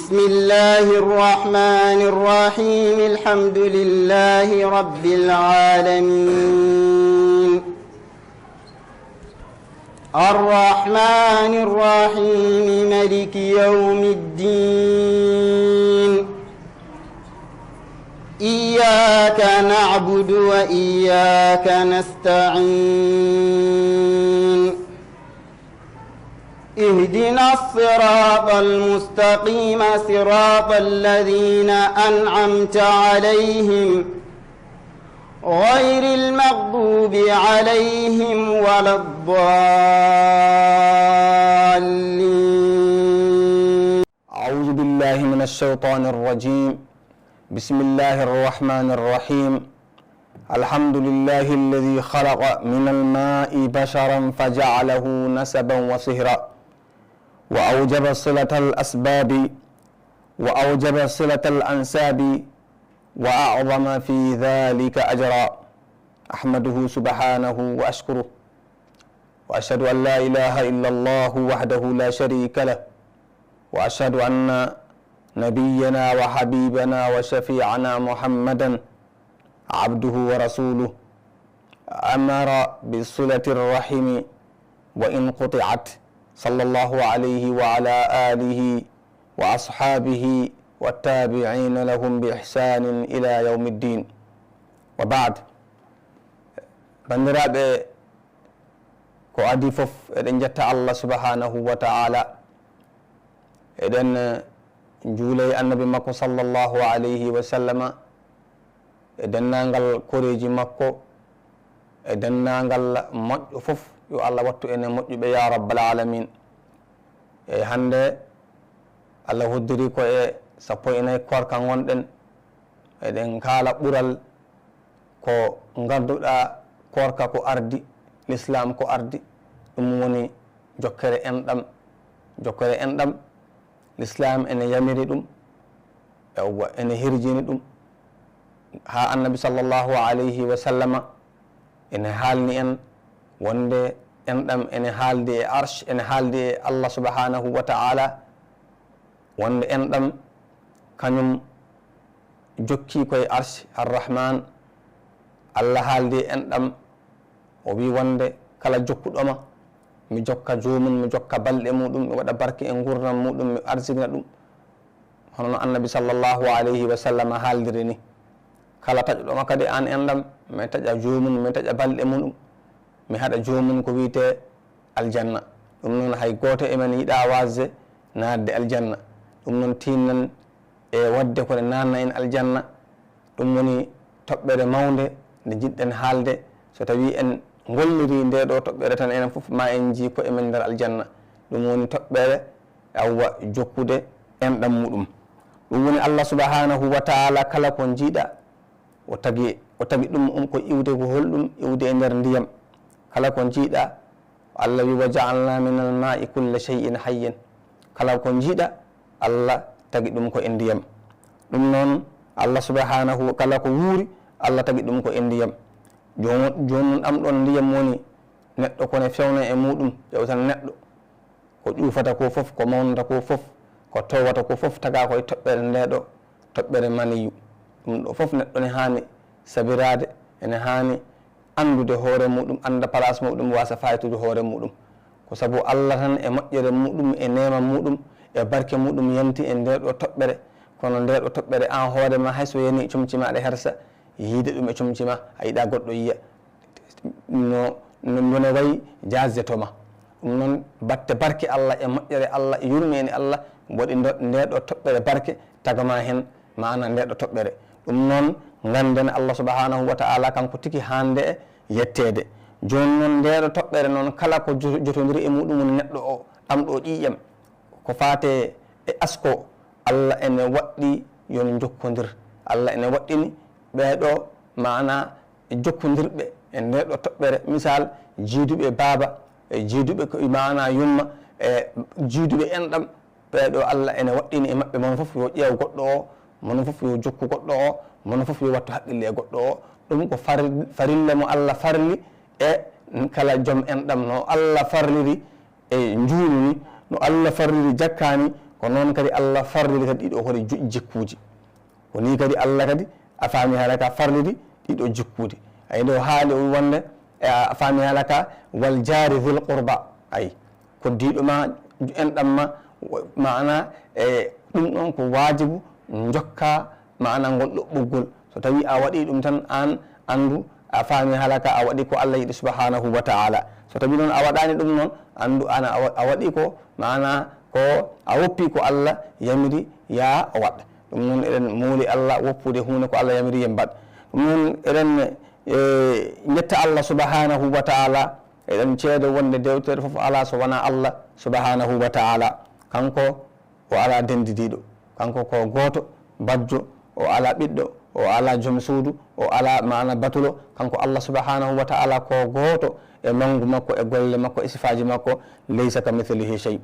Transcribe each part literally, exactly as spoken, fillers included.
بسم الله الرحمن الرحيم. الحمد لله رب العالمين. الرحمن الرحيم. ملك يوم الدين. إياك نعبد وإياك نستعين. اهدنا الصراط المستقيم، صراط الذين أنعمت عليهم، غير المغضوب عليهم ولا الضالين. أعوذ بالله من الشيطان الرجيم. بسم الله الرحمن الرحيم. الحمد لله الذي خلق من الماء بشرا فجعله نسبا وصهرا، وأوجب صلة الأسباب، وأوجب صلة الأنساب، وأعظم في ذلك أجرا. أحمده سبحانه وأشكره، وأشهد أن لا إله إلا الله وحده لا شريك له، وأشهد أن نبينا وحبيبنا وشفيعنا محمدا عبده ورسوله، أمر بصلة الرحم وإن قطعت، صلى الله عليه وعلى آله وأصحابه والتابعين لهم بإحسان إلى يوم الدين. وبعد. Banndiraaɓe, ko adii fof, eɗen njetta Allah subhanahu wa ta'ala, eɗen, eh, njuula e Annabi makko sallallahu alayhi wa sallama, e denndaangal koreeji makko, e denndaangal moƴƴo fof, yo Allah wattu en e moƴƴuɓe, ya rabbal alamin. E hannde, Allah hoddiri ko e sappo e nayi koorka ngonɗen, eɗen kaala ɓural ko ngannduɗaa koorka ko ardi, Lislaam ko ardi, ɗum woni jokkere enɗam. Jokkere enɗam, Lislaam ene yamiri ɗum, yawwa, ene hirjini ɗum. Haa Annabi sallallahu alayhi wa sallama ene haalni en wonde enɗam ene haaldi e Arsh, ene haaldi e Allah subhanahu wa ta'ala, wonde enɗam kañum jokki koye Arsh Ar-Rahman. Allah haaldi e enɗam, o wi wonde kala jokkuɗo ma, mi jokka joomum, mi jokka balɗe muɗum, mi waɗa barke e ngurnam muɗum, mi arsigina ɗum. Hono no Annabi sallallahu alayhi wa sallam haaldiri ni. Kala taƴuɗo ma kadi aan enɗam, mi taƴa joomum, mi taƴa balɗe muɗum, mi haɗa joomum ko wiyetee aljanna. Ɗum noon hay gooto e men yiɗaa waasde naatde aljanna. Ɗum noon tinnan e waɗde ko ne naatna en aljanna. Ɗum woni toɓɓere mawnde nde njiɗɗen haalde. So tawii en ngolliri ndee ɗoo toɓɓere tan, enen fof ma en njii koye men nder aljanna. Ɗum woni toɓɓere, awwa, jokkude enɗam muɗum. Ɗum woni Allah subhanahu wa ta'ala, kala ko njiiɗa, o tagi, o tagi ɗum, um, ko iwde, ko holɗum? Iwde e nder ndiyam. Kala ko njiiɗa, Allah wi, "Wa ja'alna minal ma'i kulla shay'in hayyin." Kala ko njiiɗa, Allah tagi ɗum ko e ndiyam. Ɗum noon, Allah subhanahu, kala ko wuuri, Allah tagi ɗum ko e ndiyam. Jooni, jooni noon, ɗam ɗoon ndiyam woni neɗɗo ko ne fewna e muɗum, ƴeewtan neɗɗo. Ko ƴuufata ko fof, ko mawnata ko fof, ko towata ko fof, tagaa ko e toɓɓere ndee ɗoo, toɓɓere maniyu. Ɗum ɗoo fof neɗɗo ne haani sabiraade, ene haani anndude hoore muɗum, annda place muɗum, waasa faytude hoore muɗum. Ko sabu Allah tan e moƴƴere muɗum, e neema muɗum, e barke muɗum yanti e ndee ɗoo toɓɓere. Kono ndee ɗoo toɓɓere, aan hoore ma, hay so yani e comci ma, aɗa hersa yiide ɗum e comci ma, a yiɗaa goɗɗo yiya. No, no, no ne wayi jaasde to ma. Ɗum noon, batte barke Allah e moƴƴere Allah e yurmeende Allah waɗi ndo-, ndee ɗoo toɓɓere barke, taga ma heen maana ndee ɗoo toɓɓere. Ɗum noon, ngannden Allah subhanahu wa ta'ala kanko tigi haande e yetteede. Jooni noon, ndee ɗoo toɓɓere noon, kala ko jo-, jotondiri e muɗum woni neɗɗo o, ɗam ɗoo ƴiiƴam. Ko faate e asko, Allah ene waɗɗi yo en njokkondir. Allah ene waɗɗini ɓee ɗoo, maana, jokkondirɓe e ndee ɗoo toɓɓere, misal, jiiduɓe baaba, e jiiduɓe ko, maana, yumma, e jiiduɓe enɗam, ɓee ɗoo Allah ene waɗɗini e maɓɓe, mono fof yo ƴeew goɗɗo o, mono fof yo jokku goɗɗo o, mono fof yo wattu haqqille e goɗɗo o. Ɗum ko far-, farilla mo Allah farli e kala joom enɗam, no Allah farliri e njuulu ni, no Allah farliri jakka ni, Ko noon kadi Allah farliri kadi ɗiɗo kadi ju-, jikkuuji. Ko nii kadi Allah kadi a faami haala ka farliri ɗiɗo jikkuuji. Ay ɗo haali o wonde, e, a faami haala ka wal jaari dhil qurba. Ay, ko diiɗo ma, enɗam ma, maana, e, ɗum ɗon ko waajibu njokka, maana, ngol ɗo ɓoggol. So tawi a waɗi ɗum tan, aan anndu a faami haala ka a waɗi ko Allah yiɗi subhanahu wa ta'ala. So tawi noon a waɗaani ɗum noon, anndu aan a wa-, a waɗi ko, maana, ko a woppi ko Allah yamiri ya waɗ. Ɗum noon eɗen mooli Allah woppude huunde ko Allah yamiri yen mbaɗ. Ɗum noon eɗen, e, njetta Allah subhanahu wa ta'ala, eɗen ceedo wonde dewtere fof alaa so wonaa Allah subhanahu wa ta'ala. Kanko o alaa denndidiiɗo. Kanko ko gooto, bajjo, o alaa ɓiɗɗo, o alaa joom suudu, o alaa maana batulo. Kanko Allah subhanahu wa ta'ala ko gooto e manngu makko, e golle makko, e sifaaji makko. Laysa ka mithlihi shay.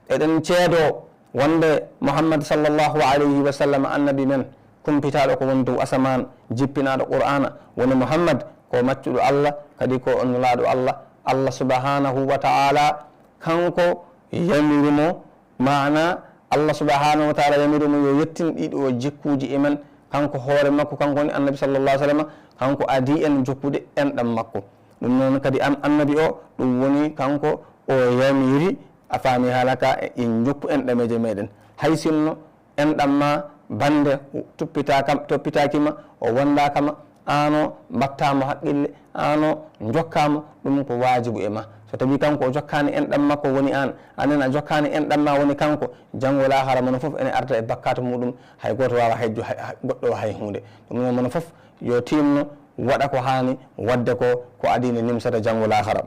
Eɗen ceedo wonde Muhammad sallallahu alayhi wa sallam, annabi men, kumpitaaɗo ko woni dow asamaan, jippinaaɗo Qur'aana, woni Muhammad ko maccuɗo Allah, kadi ko nulaaɗo Allah. Allah subhanahu wa ta'ala kanko yamiri mo, maana Allah subhanahu wa ta'ala yamiri mo yo yettin ɗiɗo jikkuuji e men, kanko hoore makko, kanko woni annabi sallallahu alayhi wa sallam, kanko adii en jokkude enɗam makko. Ɗum noon kadi an-, annabi o, ɗum woni kanko o yamiri, a faami haala ka, e en jokku enɗameeje meɗen. Hay sinno enɗam ma bannde toppita kam, toppitaaki ma, o wondaaka ma, aan o mbaɗtaa mo haqqille, aan o njokkaa mo, ɗum ko waajibu e ma. So tawi kanko o jokkaani enɗam makko woni aan, aan en a jokkaani enɗam ma woni kanko, janngo laahara mono fof ene arda e bakkaatu muɗum, hay gooto waawa hejjo hay, hay, goɗɗo hay huunde. Ɗum noon mono fof yo tiinno waɗa ko haani waɗde ko, ko adii nde nimsata janngo laahara.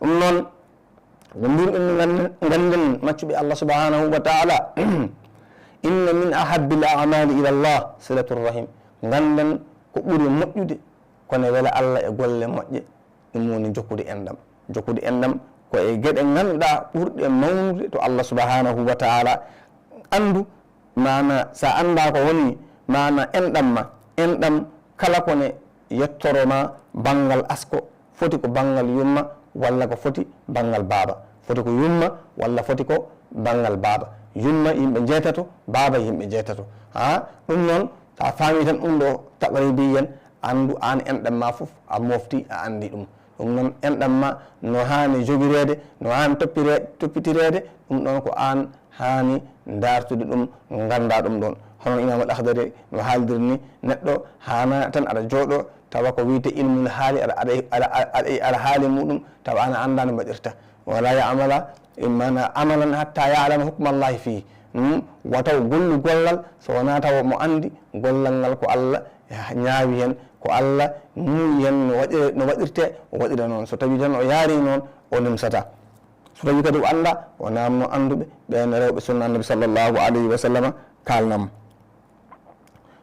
Ɗum noon, ko mbirɗen ngannden, ngannden maccuɓe Allah subhanahu wa ta'ala, inna min ahabbil a'mali ila Allah silatur rahim. Ngannden ko ɓuri moƴƴude ko ne wela Allah e golle moƴƴe, ɗum woni jokkude enɗam. Jokkude enɗam ko e geɗe ngannduɗaa ɓurɗe mawnude to Allah subhanahu wa ta'ala. Anndu maana, so a anndaa ko woni maana enɗam ma, enɗam kala ko ne yettoro ma banngal asko, foti ko banngal yumma walla ko foti banngal baaba, foti ko yumma walla foti ko banngal baaba. Yumma yimɓe njeetato, baaba yimɓe njeetato. Ha, ɗum noon, so a faami tan ɗum ɗo taqribiyan, anndu aan enɗam ma fof a mofti, a anndi ɗum. Ɗum noon, enɗam ma no haani jogireede, no haani toppire-, toppitireede, ɗum ɗon ko aan haani ndaartude ɗum, nganndaa ɗum ɗon. Hono Imaam Al-Akhdari no haaldir ni, neɗɗo haana tan aɗa jooɗo, tawa ko wiyte ilmul haali, aɗa, aɗa, aɗa, aɗa, aɗa haali muɗum, tawa ana anndaa no mbaɗirta. Wala ya amala, maana amalan hatta ya'lama hukma Allahi fii. Hmm? Wata o gollu gollal, so wonaa tawa mo anndi gollal ngal ko Allah ñaawi heen, ko Allah muuyi heen no waɗi-, no waɗirte, o waɗira noon. So tawii tan o yaari noon, o nimsata. So tawii kadi o anndaa, o naamno annduɓe, ɓeen rewɓe sunna Annabi sallallahu alayhi wa sallam, kaalnam.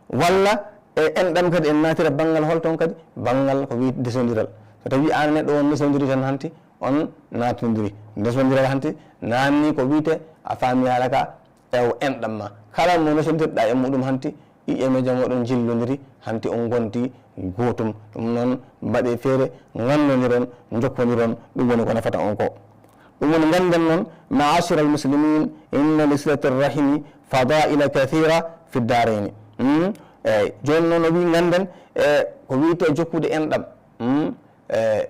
Walla e enɗam kadi en naatira banngal hol toon kadi? Banngal ko wiyte ndesondiral. So tawii aan neɗɗo on ndesondiri tan hanti, on naatondiri. Ndesondiral hanti naanni ko wiyte a faami haala ka e o enɗam ma. Kala mo ndesondirɗa e muɗum hanti, ƴiƴe meeje moɗon njillondiri, hanti on ngonti gootum. Ɗum noon mbaɗee feere, ngannondiron, njokkondiron, ɗum woni ko nafata on ko. Ɗum woni ngannden noon, ma'ashiral muslimin, inna li silati rahimi fadaila kathira fi darayni. Hmm? Eey, jooni noon o wii ngannden, e ko wiyte jokkude enɗam. Hmm? E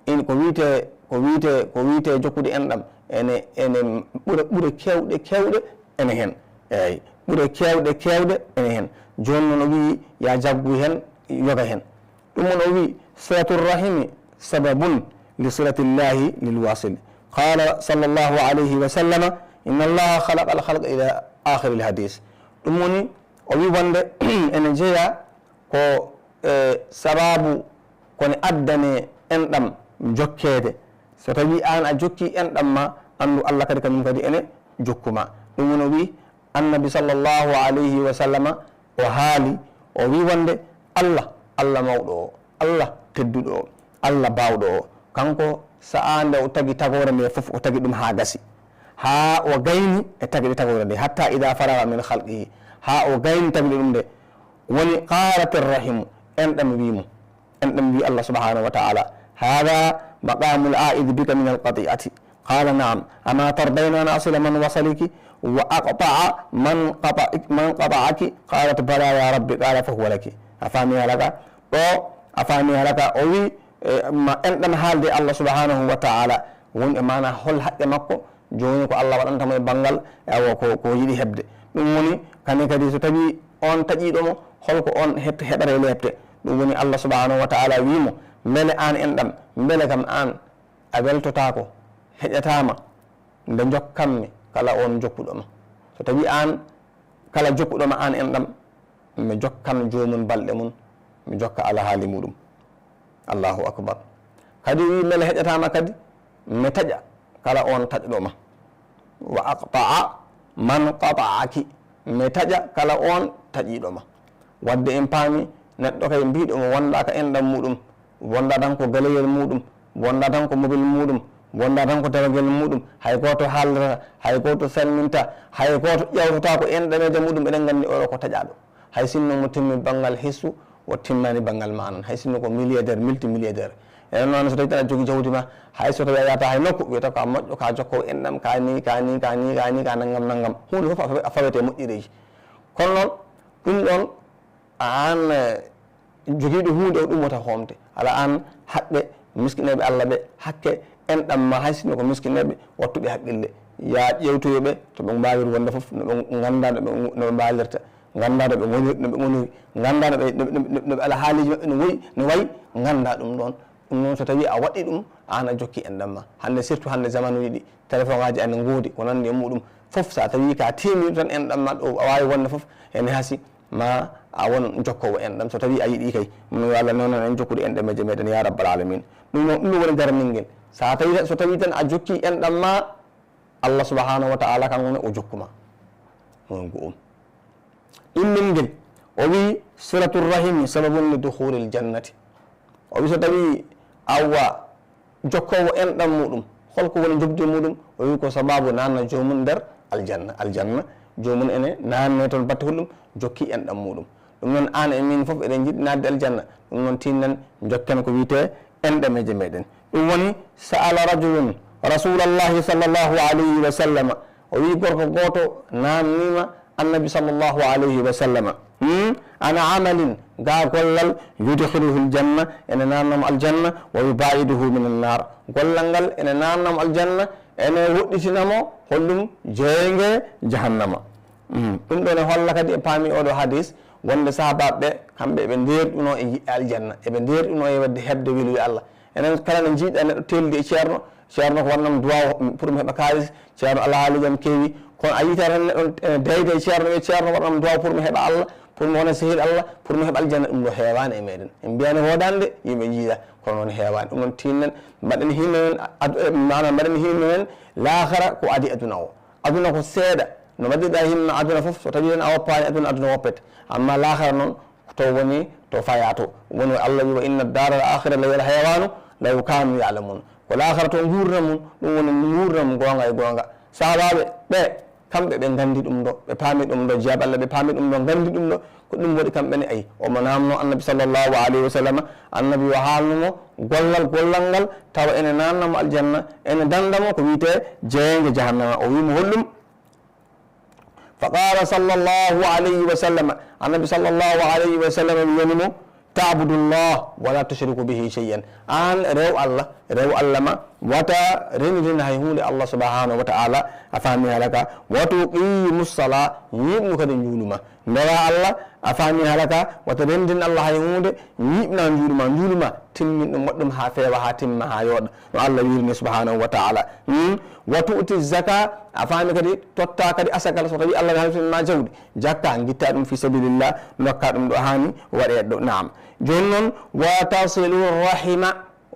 in ko wiyte, ko wiyte, ko wiyte jokkude enɗam, ene, ene ɓura, ɓura keewɗe, keewɗe ene heen. Eey, ɓura keewɗe, keewɗe ene heen. Jooni noon o wii ya jaggu heen, yoga heen. Ɗum woni o wii, silatu rahimi sababun li silati llahi lil wasili. Qala sallallahu alayhi wa sallama, inna allaha khalaqa al khalqa ila akhiri al hadis. Ɗum woni o wii wonde ene jeyaa ko, e, sababu ko ne addane enɗam jokkeede. So tawii aan a jokkii enɗam ma, anndu Allah kadi kañum kadi ene jokku ma. Ɗum woni o wii, Annabi sallallahu alayhi wa sallama o haali, o wii wonde Allah, Allah mawɗo o, Allah tedduɗo o, Allah baawɗo o, kanko sa'aa nde o tagi tagoore nde fof, o tagi ɗum haa gasi. Haa o gayni e tagde tagoore nde, hatta ida faraga min khalqihi, haa o gayni tagde ɗum nde, woni qalat arrahimu, enɗam wii mo, enɗam wii Allah subhanahu wa ta'ala, hada maqamul aidi bika min alqati'ati. Qala, naam, ama tardayna an asila man wasaliki, وأقطع من قطع-، من قطعك. قالت: بلى يا رب. قال: فهو لك. A faami haala ka? Ɗo a faami haala ka, o wi, e, ma enɗam haalde Allah subhanahu wa ta'ala. Woni e maana hol haqqe makko, jooni ko Allah waɗanta mo e banngal, e awa ko, ko yiɗi heɓde. Ɗum woni, kane kadi so tawi on taƴiiɗo mo, holko on heɓ-, heɓata e leeɓte? Ɗum woni Allah subhanahu wa ta'ala wi mo, mbele aan enɗam, mbele kam aan a weltotaako, heƴataama nde njokkanmi kala on jokkuɗo ma. So tawi aan kala jokkuɗo ma aan enɗam, mi jokkan joomum balɗe mum, mi jokka alhaali muɗum. Allahu akbar. Kadi wi, mbele heƴataama kadi mi taƴa kala on taƴɗo ma. وأقطع من قطعك. Mi taƴa kala on taƴiiɗo ma. Wadde en paami, neɗɗo kay mbiɗo mo wondaaka enɗam muɗum, wonda tan ko galeyel muɗum, wonda tan ko mobil muɗum, wonda tan ko dewagel muɗum, hay gooto haaldata, hay gooto salminta, hay gooto ƴawtata ko enɗameeje muɗum, eɗen nganndi oɗo ko taƴaaɗo. Hay sinno mo timmi banngal hissu, o timmaani banngal manan. Hay sinno ko milliardaire, multimilliardaire. Enen noon, so tawi tan a jogii jawdi ma, hay so tawi a yahata hay nokku, wiyata ko a moƴƴo, ka jokkowo enɗam, ka ni, ka ni, ka ni, ka ni, ka nanngam, nanngam. Huunde fof a fawe-, a fawete moƴƴereeji. Kono noon, ɗum ɗoon, aan, eh, jogiiɗo huunde o, ɗum wota hoomte. Ala aan haqqe miskineeɓe Allah ɓe, hakke enɗam ma, hay sinno ko miskineeɓe, wattuɓe haqqille. Yaa ƴeewtoyo ɓe to ɓe mbaawiri wonde fof, no ɓe ngannda no ɓe, no ɓe mbaalirta, ngannda no ɓe ngoni-, no ɓe ngoniri, ngannda no ɓe, no ɓe, no ɓe, no ɓe alhaaliiji maɓɓe no woyi, no wayi, ngannda ɗum ɗoon. Ɗum noon, so tawii a waɗi ɗum, aan a jokki enɗam ma. Hannde, surtout hannde, zamanuuji ɗi, téléphone aji ene ngoodi, ko nanndi e muɗum fof, so a tawii ka tiimi tan enɗam ma ɗo, a waawi wonde fof, ene hasi ma a won jokkoowo enɗam. So tawii a yiɗi kay, ɗum yo Allah newnan en jokkude enɗameeje meɗen, ya rabbal alamin. Ɗum noon, ɗum woni darningel. So a tawii tan, so tawii tan a jokki enɗam ma, Allah subhanahu wa ta'ala kanko ne o jokku ma. Ɗum ko ɗum. Ɗimmingel, o wi, صلة الرحم سبب لدخول الجنة. O wi, so tawi awa jokkoowo enɗam muɗum, holko woni njoɓdi muɗum? O wi, ko sababu naatna joomum nder aljanna. Aljanna, joomum ene naatne toon batte hulɗum, jokki enɗam muɗum. Ɗum noon, aan e min fof eɗen njiɗi naatde aljanna. Ɗum noon, tinnen jokken ko wiyetee enɗameeje meɗen. Ɗum woni, سأل رجل رسول الله صلى الله عليه وسلم. O wi, gorko gooto naamniima Annabi sallallahu alayhi wa sallam, hmm, عن عمل, gaa gollal, يدخله الجنة, ene naatna mo aljanna, ويباعده من النار. Gollal ngal ene naatna mo aljanna, ene woɗɗitina mo, holɗum? Jeynge jahannama. Hmm. Ɗum ɗoon ne holla kadi, en paami oɗo hadis, wonde sahaabaaɓe ɓe, kamɓe eɓe ndeerɗunoo e yiɗde aljanna, eɓe ndeerɗunoo e waɗde heɓde welude Allah. Enen kala ne njiiɗa neɗɗo teeldi e ceerno, ceerno ko waɗnam duwaaw pour mi heɓa kaalis, ceerno alhaali jam keewi. Kono a yiita tan neɗɗo ene deyda e ceerno, wiya, "Ceerno, waɗnam duwaaw pour mi heɓa Allah, pour mi wona sehil Allah, pour mi heɓa aljanna." Ɗum ɗo heewaani e meɗen. En mbiyaani woodaani de, yimɓe njiida, kono noon heewaani. Ɗum noon tinnen, mbaɗen himme men, ad-, eh, maanaam mbaɗen himme men, laakhara ko adii aduna o. Aduna ko seeɗa. No mbaɗirɗa himme aduna fof, so tawi tan a woppaani aduna, aduna woppete. Amma laakhara noon, to woni, to fayaa to. Ɗum woni Allah wi, "وإن الدار الآخرة لهي الحيوان لو كانوا يعلمون." Ko laakhara to nguurndam mum, ɗum woni nguurndam goonga e goonga. Sahaabaaɓe ɓe, kamɓe ɓe nganndi ɗum ɗo, ɓe paami ɗum ɗo, jiyaaɓe Allah ɓe paami ɗum ɗo, nganndi ɗum ɗo. Ko ɗum waɗi kamɓe ne, ayi, omo naamnoo Annabi sallallahu alayhi wa sallam, Annabi o haalnu mo gollal, gollal ngal, tawa ene naatna mo aljanna, ene dannda mo ko wiyetee jeynge jahannama. O wi mo, "Holɗum?" فقال صلى الله عليه وسلم, Annabi sallallahu alayhi wa sallam wiyani mo, "تعبد الله ولا تشرك به شيئا." Aan rew Allah, rew Allah ma, wata renndin hay huunde Allah subhanahu wa ta'ala, a faami haala ka, "وتقيم الصلاة", ñiiɓnu kadi njuulu ma. Ndewa Allah, a faami haala ka, wata renndin Allah hay huunde, ñiiɓna njuulu ma, njuulu ma, timmin ɗum, waɗ ɗum haa feewa, haa timma, haa yooɗa. No Allah wiiri ni subhanahu wa ta'ala. Hmm? "وتؤتي الزكاة", a faami kadi, totta kadi asakal, so tawi Allah ne halfini ma jawdi, jakka, ngitta ɗum fi sabilillah, ndokka ɗum ɗo haani, waɗe ɗo, naam. Jooni noon, "وتصل الرحم",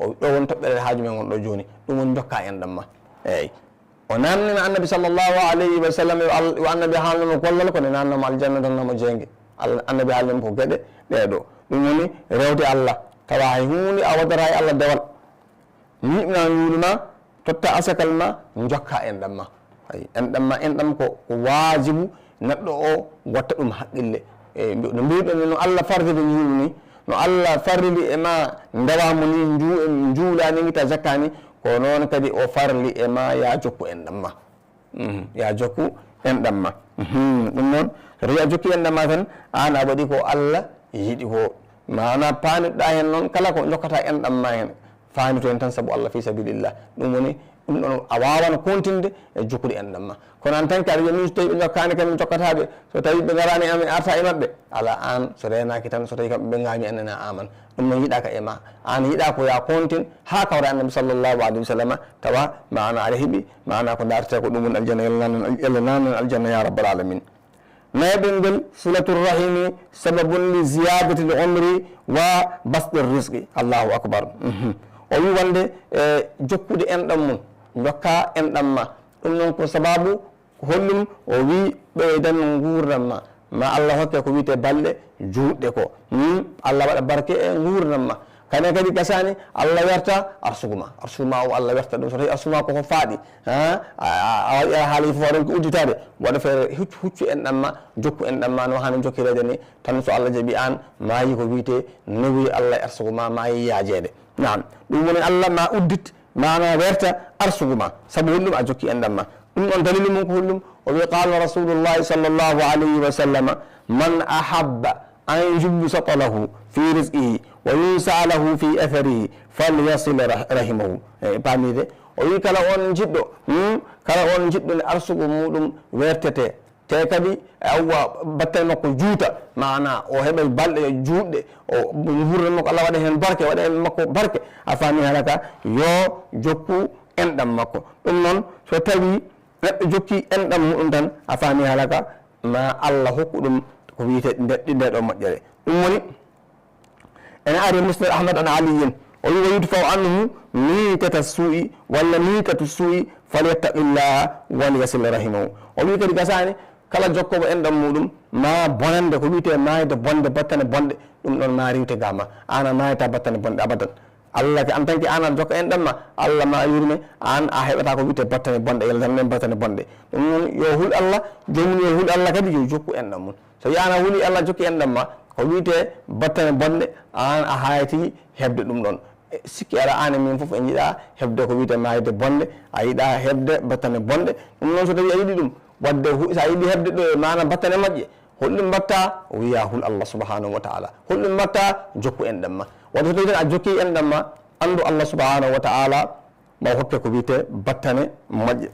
o ɗo woni toɓɓere haaju men ngon ɗo jooni, ɗum woni jokka enɗam ma. Eey. O naamnima Annabi sallallahu alayhi wa sallam, yo Al-, yo Annabi haalnamo gollal, kono naatnamo aljanna, dannamo jeynge. Al-, Annabi haalnimo ko geɗe ɗee ɗo. Ɗum woni rewde Allah, tawa hay huunde a waɗataa e Allah dewal. Ñiiɓna njuulu ma, totta asakal ma, njokka enɗam ma. Ayi, enɗam ma, enɗam ko, ko waajibu neɗɗo o watta ɗum haqqille. E, mbi-, no mbiɗon ni, no Allah farliri njuulu ni, no Allah farliri e ma ndewa mo ni, njuu-, njuula ni, ngitta jakka ni, ko noon kadi o farli e ma ya jokku enɗam ma. Mhm. Ya jokku enɗam ma. Mhm. Ɗum noon, so tawi a jokki enɗam ma tan, aan a waɗi ko Allah yiɗi ko. Maana paamitoɗaa heen noon, kala ko njokkata enɗam ma heen, faamito heen tan sabu Allah fi sabilillah. Ɗum woni, ɗum ɗoon a waawan kontinde e jokkude enɗam ma. Kono en tant que aɗa wiya, "Min so tawi ɓe njokkaani kam, mi jokkata ɓe. So tawi ɓe ngaraani am, mi arta e maɓɓe." Alaa, aan so reenaaki tan, so tawi kam ɓe ngaami, en nana aman. Ɗum noon yiɗaaka e ma. Aan yiɗaa ko yaa kontin haa kawra Annabi sallallahu alayhi wa sallam, tawa maana aɗa heɓi, maana ko ndaartee ko ɗum woni aljanna, Yalla naanan, Yalla naanan aljanna ya rabbal alamin. Nayaɓel ngel, silatu rahimi sababun li ziyadati l umri wa basdi rizqi. Allahu akbar. Mhm. O wi wonde, e, jokkude enɗam mum, jokka enɗam ma. Ɗum noon ko sababu, ko hollum? O wi ɓeydan nguurdam ma. Ma Allah hokke ko wiyetee balɗe juutɗe ko. Hmm? Allah waɗa barke e nguurdam ma. Kane kadi gasaani, Allah werta arsugu ma. Arsugu ma o Allah werta ɗum. So tawi arsugu ma koko faaɗi, ha? A, a, a waɗi a haala fof aɗon ko udditaade. Waɗa feere huccu, huccu enɗam ma, jokku enɗam ma no haani jokkireede ni. Tan so Allah jaɓi aan maayi ko wiyetee newiri Allah e arsugu ma, maayi yaajeede. Naam. Ɗum woni Allah ma uddit, maana werta arsugu ma. Sabu honɗum a jokki enɗam ma. Ɗum ɗon dalilu mum ko honɗum? O wi, qala rasulullahi sallallahu alayhi wa sallam, man ahabba an yubsata lahu fi rizqihi wa yunsa lahu fi atharihi falyasil rah-, rahimahu. E, paamii de. O wi kala on jiɗɗo, hmm, kala on jiɗɗo nde arsugu muɗum wertete, te kadi, e, awwa battane makko juuta, maana o heɓay balɗe juutɗe, o, nguurndam makko Allah waɗa heen barke, waɗa heen makko barke, a faami haala ka, yo jokku enɗam makko. Ɗum noon, so tawi neɗɗo jokki enɗam muɗum tan, a faami haala ka, ma Allah hokku ɗum ko wiyetee nde, nde ɗo moƴƴere. Ɗum woni, ene ari Musnad Ahmad an Aliyin, o wi, "Wa yudfa'u anhu mitata su'i, walla mitatu su'i, falyattaqillaha wal yasil rahimahu." O wi kadi gasaani, kala jokkoowo enɗam muɗum, ma bonande ko wiyetee maayde bonde, battane bonɗe, ɗum ɗon ma riiwte ga ma. Aan a maayata battane bonɗe abadan. Allah ke, en tant que aan aɗa jokka enɗam ma, Allah ma yurme, aan a heɓata ko wiyetee battane bonɗe, Yalla naanan en battane bonɗe. Ɗum noon, yo hul Allah, joomum yo hul Allah kadi, yo jokku enɗam mum. So wiyaama a huli Allah jokki enɗam ma, ko wiyetee battane bonɗe, aan a haaytii heɓde ɗum ɗoon. E, sikki alaa, aan e min fof en njiɗaa heɓde ko wiyetee maayde bonde, a yiɗaa heɓde battane bonɗe. Ɗum noon, so tawii a yiɗi ɗum, waɗde hu-, so a yiɗi heɓde ɗo e maana battane moƴƴe, holɗum mbaɗtaa? O wiya hul Allah subhanahu wa ta'ala. Holɗum mbaɗtaa? Jokku enɗam ma. Waɗde so tawii tan a jokki enɗam ma, anndu Allah subhanahu wa ta'ala ma hokke ko wiyetee battane moƴƴe.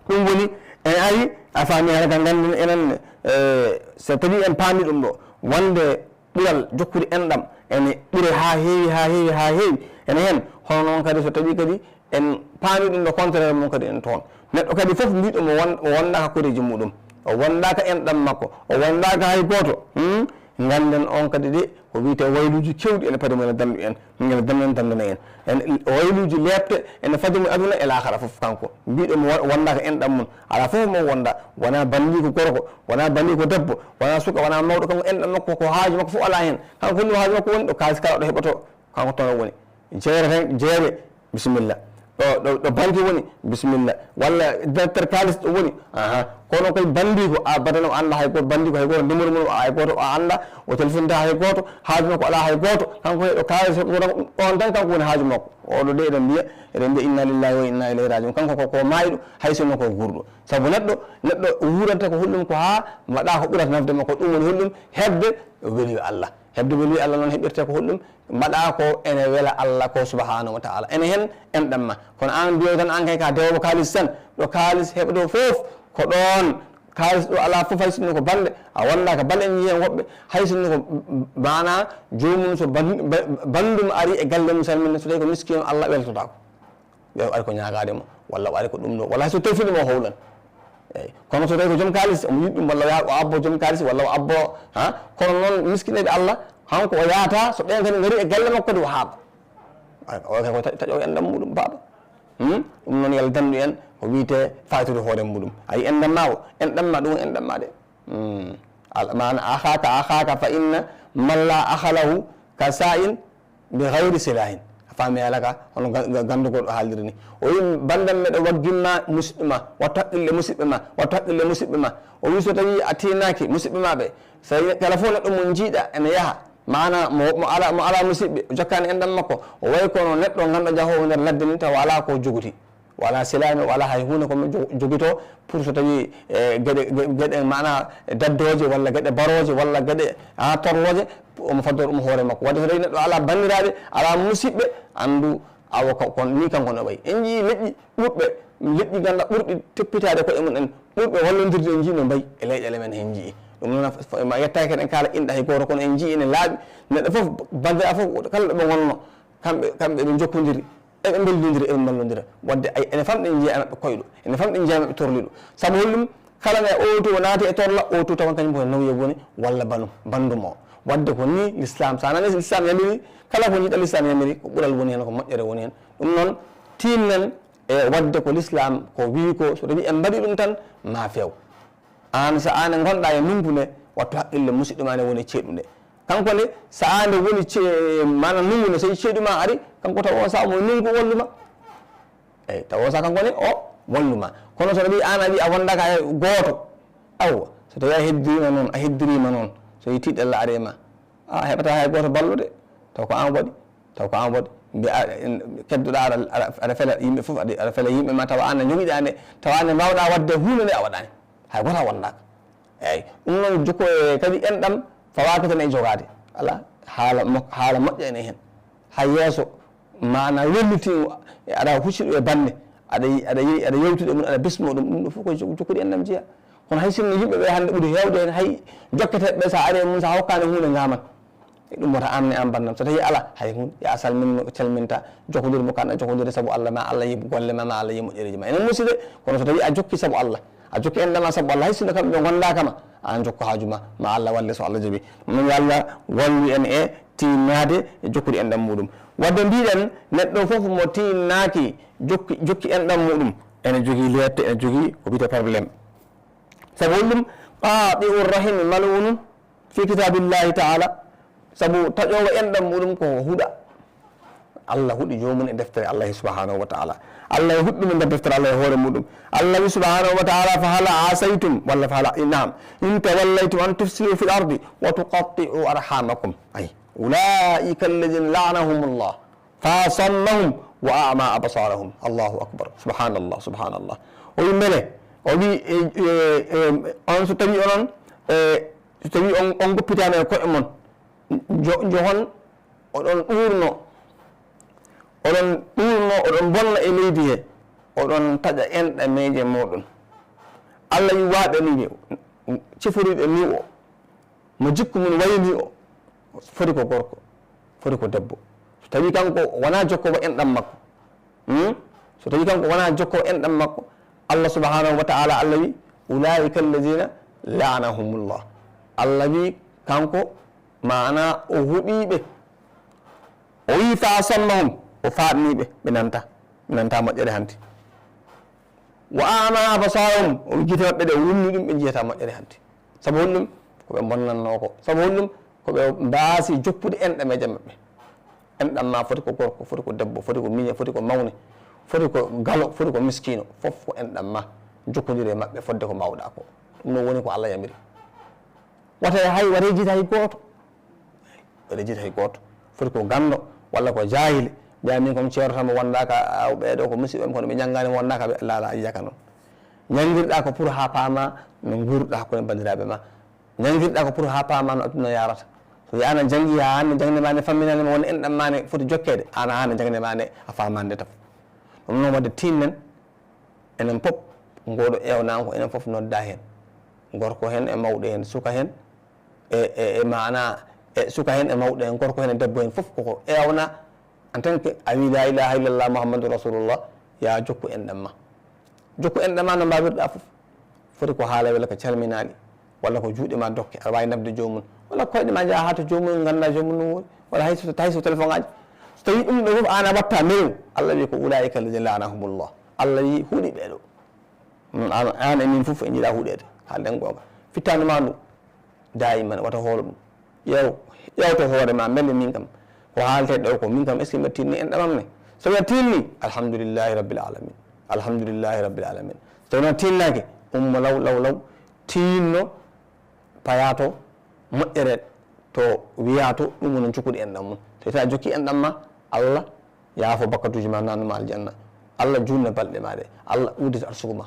Ɗum woni, en ari, a faami hara ka nganndun enen, eh, so tawii en paami ɗum ɗo, wonde ɓural jokkude enɗam ene ɓure haa heewi, haa heewi, haa heewi ene heen. Hono noon kadi so tawii kadi en paami ɗum ɗo contraire mum kadi ene toon. Neɗɗo kadi fof mbiɗo mo won-, o wondaaka koreeji muɗum, o wondaaka enɗam makko, o wondaaka hay gooto. Hmm? Ngannden on kadi de, ko wiyetee wayluuji keewɗi ene padi mo ene danndu en, ene danndu en, danndana en. En wayluuji leeɓte ene fadi mo aduna e laakara fof kanko. Mbiɗo mo wa-, wondaaka enɗam mum. Alaa fof mo wonda. Wonaa banndiiko gorko, wonaa banndiiko debbo, wonaa suka, wonaa mawɗo. Kanko enɗam makko ko haaju makko fof alaa heen. Kanko honɗum haaju makko woni? Ɗo kaalis kala ɗo heɓotoo, kanko toon o woni. Jeere tan, jeere, bisimilla. Ɗo, ɗo, ɗo banque woni, bisimilla. Walla directeur kaalis ɗo woni, aha. Kono koye banndiiko, a baɗano annda hay gooto, banndiiko hay gooto, numéro mum hay gooto o annda, o telefonta hay gooto, haaju makko alaa hay gooto. Kanko heɗo kaalis heɓotoo tan, on tan kanko woni haaju makko. Oɗo de eɗen mbiya, eɗen mbiya inna lillahi wa inna ilayhi rajiun. Kanko ko, ko maayɗo, hay sinno ko guurɗo. Sabu neɗɗo, neɗɗo wuuranta ko holɗum? Ko haa mbaɗa ko ɓurata nafde makko. Ɗum woni holɗum? Heɓde weliyo Allah. Heɓde weliyo Allah noon heɓirte ko holɗum? Mbaɗa ko ene wela Allah ko subhanahu wa ta'ala. Ene heen enɗam ma. Kono aan mbiyo tan aan kay ka dewoowo kaalis tan. Ɗo kaalis heɓotoo fof ko ɗoon. Kaalis ɗo alaa fof hay sinno ko bannde. A wondaaka bal en njiyii heen woɓɓe. Hay sinno ko maana joomum so ban-, ba-, banndum ari e galle mum salminde, so tawii ko miskiino Allah weltotaako. Ɓe o ari ko ñaagaade mo, walla o ari ko ɗum ɗo, walla hay so telfini mo o howlan. Eey. Kono so tawi ko joom kaalis, omo yiɗi ɗum, walla o yaha o abbo joom kaalis, walla o abbo, ha? Kono noon miskineeɓe Allah, hanko o yahata, so ɓeen kadi ngari e galle makko kadi o haaɓa. Ay, o kay ko ta-, taƴoowo enɗam muɗum, baaba. Hmm? Ɗum noon yo Allah danndu en ko wiyetee faaytude hoore muɗum. Ayi enɗam ma o, enɗam ma ɗum, enɗam ma de. Hmm. Al-, maana, "Axaaka axaaka fa inna man laa axa lahu ka saa'in bi gayri silaahin." A faami haala ka, hono ga-, ga-, ganndo goɗɗo haaliri ni. O wi, "Banndam meɗo waggimma musidɓe ma, wattu haqqille musidɓe ma, wattu haqqille musidɓe ma." O wi, "So tawii a tiinaaki musidɓe ma ɓe, so tawii kala fof neɗɗo mo njiiɗa ene yaha, maana mo, mo alaa, mo alaa musidɓe, o jokkaani enɗam makko, o wayi kono neɗɗo ganndo jahoowo nder ladde ni tawa alaa ko jogoti." Wala silaame, wala hay huunde ko mi jo-, jogito pour so tawi, e, geɗe, ge-, geɗe maana daddooje walla geɗe barooje walla geɗe, a, torlooje, omo faddoro ɗum hoore makko. Wadde so tawi neɗɗo ala banndiraaɓe, ala musiɓɓe, anndu awa ko, kon ni kanko no wayi. En njii leƴƴi ɓurɓe, leƴƴi ngannduɗaa ɓurɗi teppitaade koye mum en, ɓurɓe wallondirde en njii no mbayi e leyɗeele men heen njii. Ɗum noon, f-, f-, ma yettaaki eɗen kaala inɗe hay gooto, kono en njii ene laaɓi, neɗɗo fof, banndiraaɓe fof, kala ɗo ɓe ngonno, kamɓe, kamɓe ɓe njokkondiri, eɓe mbellondira, eɓe mballondira. Wadde ay, ene famɗi en njeeya maɓɓe koyɗo, ene famɗi en njeeya maɓɓe torliiɗo. Sabu holɗum? Kala ne o to naati e torla, o to tawan kañum ko e nawye woni, walla banu, banndum o. Wadde ko ni l'islam, so a nani l'islam yamiri, kala ko jiɗa l'islam yamiri, ko ɓural woni heen, ko moƴƴere woni heen. Ɗum noon, tiinnen e wadde ko l'islam ko wii ko, so tawi en mbaɗi ɗum tan, ma feew. Aan, so aan ngonɗaa e ndunngu ne, wattu haqqille musiɗɗo ma ne woni ceeɗu nde. Kanko ne, so aan nde woni ce-, maanaam ndunngu ne, so ceeɗu ma ari, kanko tawa on sahaa mo ndunngu wallu ma. Eyi, tawa on sahaa kanko ne, o wallu ma. Kono so tawi aan a wi a wondaaka e gooto, awa, so tawi a heddiriima noon, a heddiriima noon, so yi tiiɗalla ari e ma, a heɓataa hay gooto ballude, taw ko aan waɗi, taw ko aan waɗi. Mbiya, a, en, keddoɗaa aɗa, aɗa, aɗa fela yimɓe fof, aɗa, aɗa fela yimɓe ma, tawa aan a jogiɗaa nde, tawa aan ne mbaawɗaa waɗde huunde nde a waɗaani. Hay gooto a wondaaka. Eeyi, ɗum noon jokko e kadi enɗam fawaaka tan e jogaade. Alaa, haala mo-, haala moƴƴa ene heen. Haa yeeso, maana welliti, aɗa hucciti e bannde, aɗa yi-, aɗa yi-, aɗa yewtude mum, aɗa bismoo ɗum, ɗum ɗo fof ko jok-, jokkude enɗam jeyaa. Kono hay sinno yimɓe ɓe hannde ɓuri heewde heen, hay jokketeeɓe ɓe so a ari e mum, so a hokkaani huunde ngaaman. E ɗum wata aan ne aan banndam. So tawi alaa, hay huunde, ya a salmin mo, calminta, jokkondir mo kan, a jokkondir sabu Allah, ma Allah yiɓ golle ma, ma Allah yiɓ moƴƴereeji ma. Ene musi de, kono so tawi a jokki sabu Allah, a jokki enɗam ma sabu Allah, hay sinno kamɓe ɓe ngondaaka ma, aan jokku haaju ma, ma Allah walle so Allah jaɓi. Ɗum noon yo Allah wallu en e tiinnaade e jokkude enɗam muɗum. Wadde mbiɗen, neɗɗo fof mo tiinnaaki jokki, jokki enɗam muɗum, ene jogii leette, ene jogii ko wiyetee problème. Sabu holɗum? Qaati'u rahimi mal'unun fi kitaabillahi taala. Sabu taƴoowo enɗam muɗum ko huɗa. Allah huɗi joomum e deftere Allah subhanahu wa taala. Allah e huɗi ɗum e nder deftere Allah e hoore muɗum. Allah wi subhanahu wa taala, "Fa hal asaytum," walla fa hal, naam, "in tawallaytum an tufsidu fil ardi wa tuqatti'u arhamakum." Ay, "Ulaika alladhina la'anahumullah fa asammahum wa a'ma absarahum." Allahu akbar. Subhanallah, subhanallah. O wi mbele, o wi, e, e, e, on so tawi onon, e, so tawi on, on goppitaama e ko'e mon, njo-, njohon, oɗon ɗuurno, oɗon ɗuurno, oɗon bonna e leydi he, oɗon taƴa enɗameeje mooɗon. Allah wi waaɓe ni ɓe, ciforiiɓe ni o, mo jikku mum wayi ni o, foti ko gorko, foti ko debbo. So tawi kanko wonaa jokkoowo enɗam makko, hmm? So tawi kanko wonaa jokkoowo enɗam makko, Allah subhanahu wa taala, Allah wi, "Ulaika alladhina la'anahumullah." Allah wi kanko, maana o huɗiiɓe. O wi, "Fa asammahum," o faaɗniiɓe, ɓe nanta, ɓe nanta moƴƴere hanti. "Wa a'ma absarahum," o wi gite maɓɓe ɗe, o wumni ɗum, ɓe njiyata moƴƴere hanti. Sabu honɗum? Ko ɓe bonnannoo ko. Sabu honɗum? Ko ɓe mbaasi joppude enɗameeje maɓɓe. Enɗam ma foti ko gorko, foti ko debbo, foti ko miñe, foti ko mawne, foti ko galo, foti ko miskiino. Fof ko enɗam ma. Jokkondir e maɓɓe fodde ko mbaawɗaa ko. Ɗum noon woni ko Allah yamiri. Wata hay, wata jiita hay gooto. Wata jiita hay gooto. Foti ko ganndo walla ko jaahili. Mbiya min ko mi ceerotoo mo wondaaka, aw ɓee ɗoo ko musiɓɓe am, kono ɓe njanngaani mo wondaaka, ɓe laala a yiyaka noon. Njanngiraa ko pour haa paamaa no nguurɗaa hakkunde banndiraaɓe ma. Njanngiraa ko pour haa paamaa no aduna yaarata. So wiyaa aan a janngi haa hannde, jaŋde maa ne famminaani ma, won enɗam maa ne foti jokkeede, aan haa hannde jaŋde maa ne a faamaani nde tafo. Ɗum noon wadde tiinnen, enen pop, ngooɗo eewnaango, enen fof noddaa heen. Gorko heen e mawɗo heen, suka heen, e, e, e maana, e suka heen e mawɗo heen, gorko heen e debbo heen, fof koko eewna. En tant que a wii, "La ilaha illallah Muhammadu Rasulullah," yaa jokku enɗam ma. Jokku enɗam ma no mbaawirɗaa fof. Foti ko haala walla ko calminaali, walla ko juuɗe ma dokke, aɗa waawi naɓde joomum, walla koyɗe ma njaha haa to joomum, ngannda joomum no woni, walla hay so, hay so téléphone aji. So tawi ɗum ɗo fof aan a watta mbeɗu, Allah wi ko, "Ulaika alladhina la'anahumullah." Allah wi huɗi ɓee ɗo. Noon aan, aan e min fof en njiɗaa huɗeede, haalden goonga. Fittaandu ma ndu, daayiman, wata hoolo ɗum. Ƴeew, ƴeewto hoore ma, mbele min kam, ko haaltee ɗo ko, min kam, est-ce que mbeɗa tiiɗni enɗam am ne? So mbeɗa tiiɗni, alhamdulillahi rabbil alamin. Alhamdulillahi rabbil alamin. So tawii noon tiiɗnaaki, ummo law, law, law, tiinno, payaa to moƴƴere, to wiyaa to, ɗum woni jokkude enɗam mum. So tawii a jokki enɗam ma, Allah yaafo bakkatuuji ma, naatnu ma aljanna. Allah juutna balɗe ma ɗe, Allah uddita arsugu ma.